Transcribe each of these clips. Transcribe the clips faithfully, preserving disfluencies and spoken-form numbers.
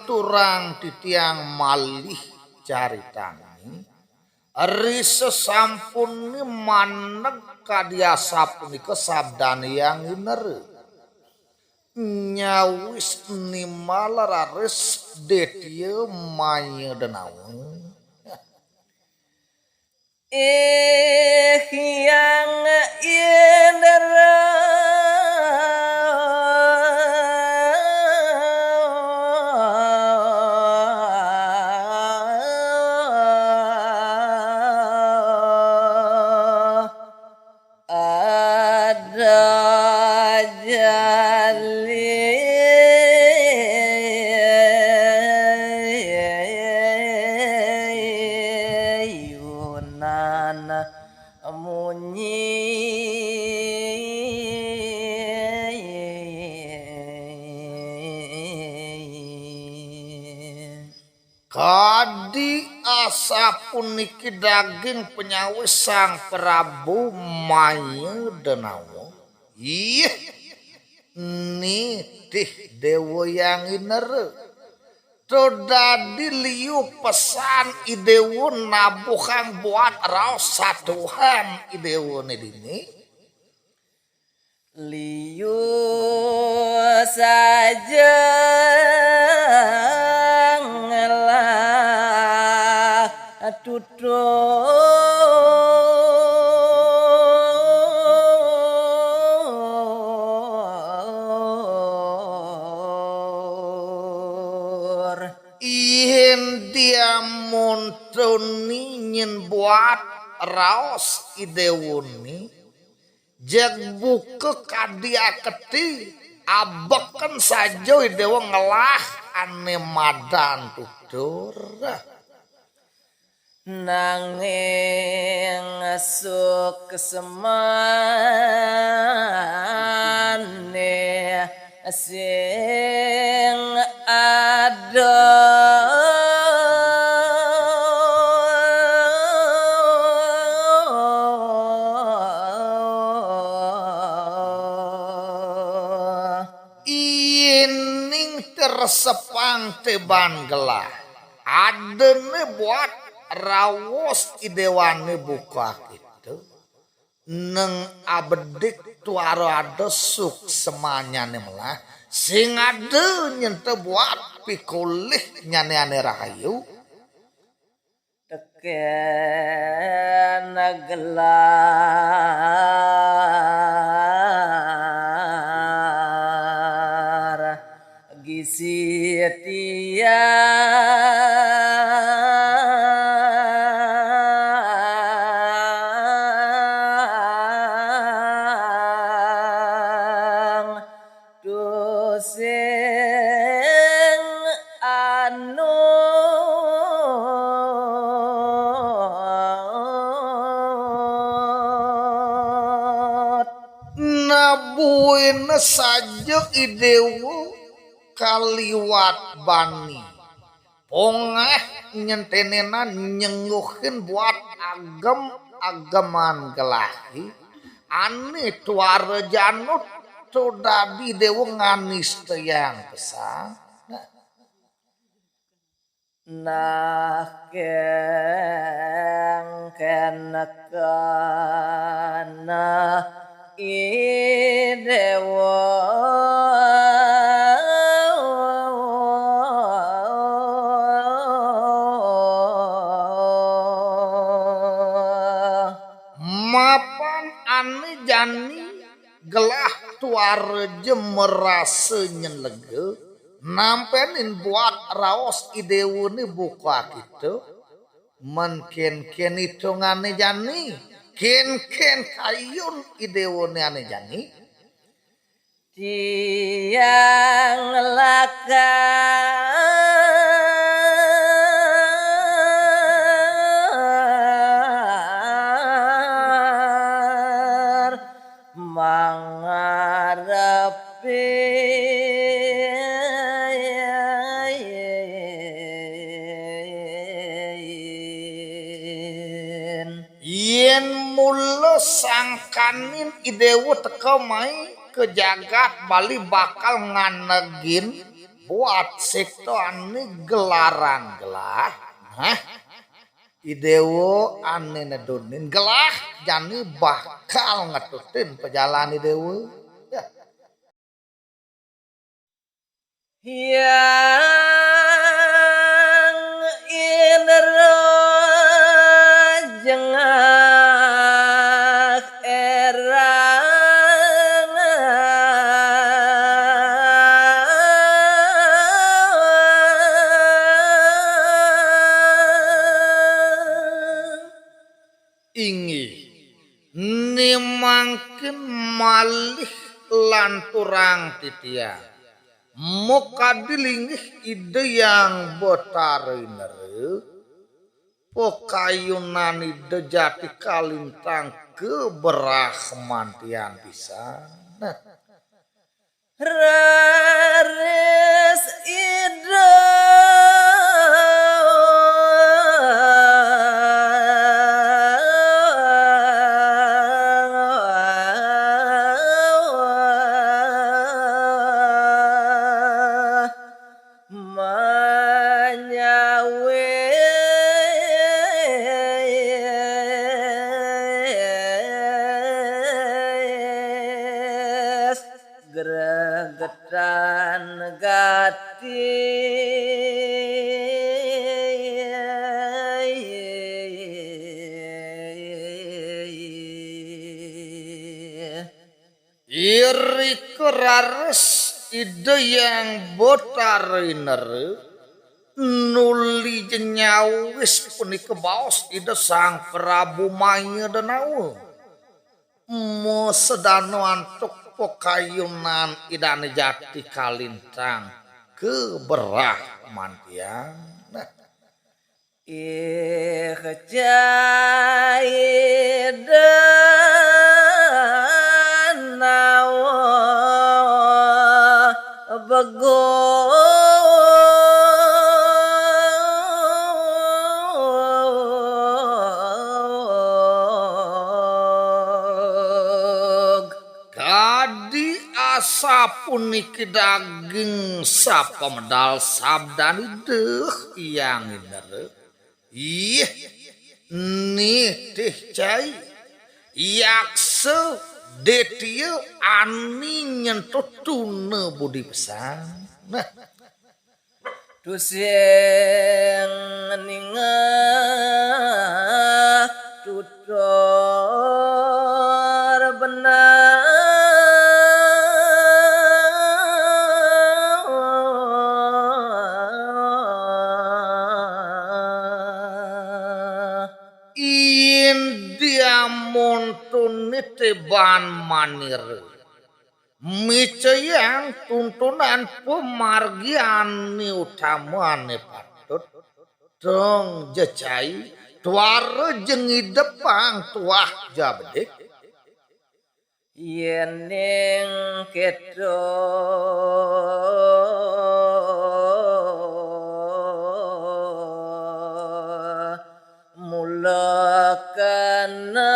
Ngaturang titiang malih caritane, ri sasampune maneg kadi asapunika sabdane Hyang Indra. Nyawis nimbal raris Detya Maya Denawa. Ih, Hyang Indra. Ada jali yunan munyi. Kadi asapuniki daging panyawis Sang Prabu Maya Denawa. Ih, nitih Dewa Hyang Indra. To dadi liu pesan I Dewa nabuhang buat raos satuhan I Dewane dini. Liu saja ngelah tutur. Yen diamun tuni nyen buat raos I Dewane, jeg buka kadi aketi, abeken saja I Dewa ngelah ane madan tutur. Nanging suksmane sing ada. Ining tersepang teban gelah. Adene buat raos I Dewane buka kita. Neng abedik tuara ada suksmanyane melah, sing ada nyente buat pikolih nyane ane rahayu. Teken gelar gisi tiang tusing anut. Nabuina saja I Dewa kaliwat bani. Pongah nyentenenan nyengguhin buat agem-ageman gelahi, ane tuara janut to dadi Dewa nganistayang pesan. Nah, kengken kana I Dewa. Mapan ane jani gelah tuara ja merasa nyen lega, nampenin buat raos I Dewane buka kita. Men kenken itungane jani, kenken kayun I Dewane ane jani. Tiang lakar mangarepin. Yen mula sangkanin I Dewa teka mai ka jagat Bali bakal nganegin buat sikto ané gelaran gelah. Nah, I Déwa ané nedunin gelah jani bakal ngetutin pejalan I Déwa. Ya. Hyang Indra jengah érang. Inggih, né mangkin malih lanturang titiang. Makadi linggih Ida Hyang Batara Indra, pakayunan Ida Jati Kalintang kaberah mantian pisan. Nah, raris Ida manyawis gregetan gati. Irika raris Ida Hyang Batara Indra nuli nyawis punika baos Ida Sang Prabu Mayadanawa. Masedana antuk pakayunan Idané Jati Kalintang kaberah mantian. Nah, ih, Caida nawa begog. Kadi asapuniki daging sapamedal sabdan Ida Hyang Indra. Ih, nitih cai, yaksa Détia ané nyentuh tuna budi pesan. Nah, tusing ningeh tutur beneh. India montunit ban manira. Micayang tuntunan pamargi ané utama ané patut. Dong ja cai, tuara ja ngidepang tuah ja bedik. Yéning kéto mula kana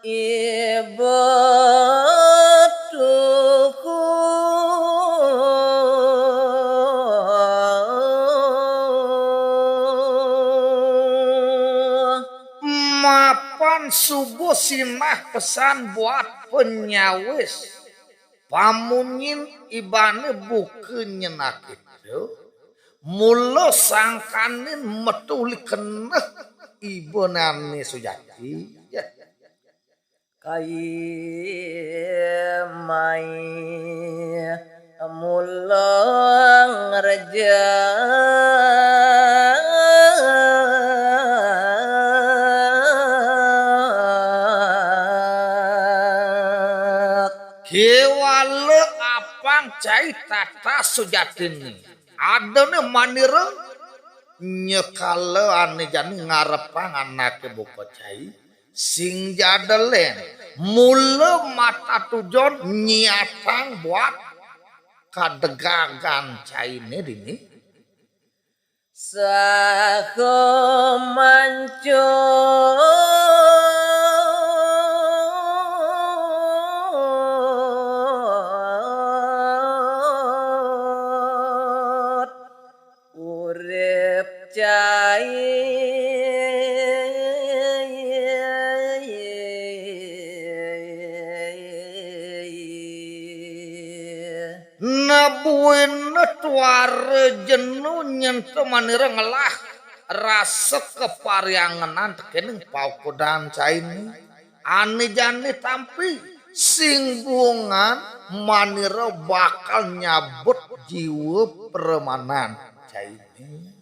iba tuhu. Mapan suba sinah pesan buat panyawis. Pamunyin ibané buka nyenak itu, mula sangkaning metu uli keneh ibané sujati. Ya. Kai mai mula ngrejek. Kéwala apang cai tata sujatiné. Adané manira nyekala ané jani ngarepang anaké buka cai. Sing ja ada lén, mula mata tujon nyiatang buat kadegagan cainé dini. Saha mancut urip cai. Nabuina tuara jenu nyenta manira ngelah rasa kapariangenan tekening paukudan caine. Ane jani tampi sing bungan manira bakal nyabut jiwa pramanan caine.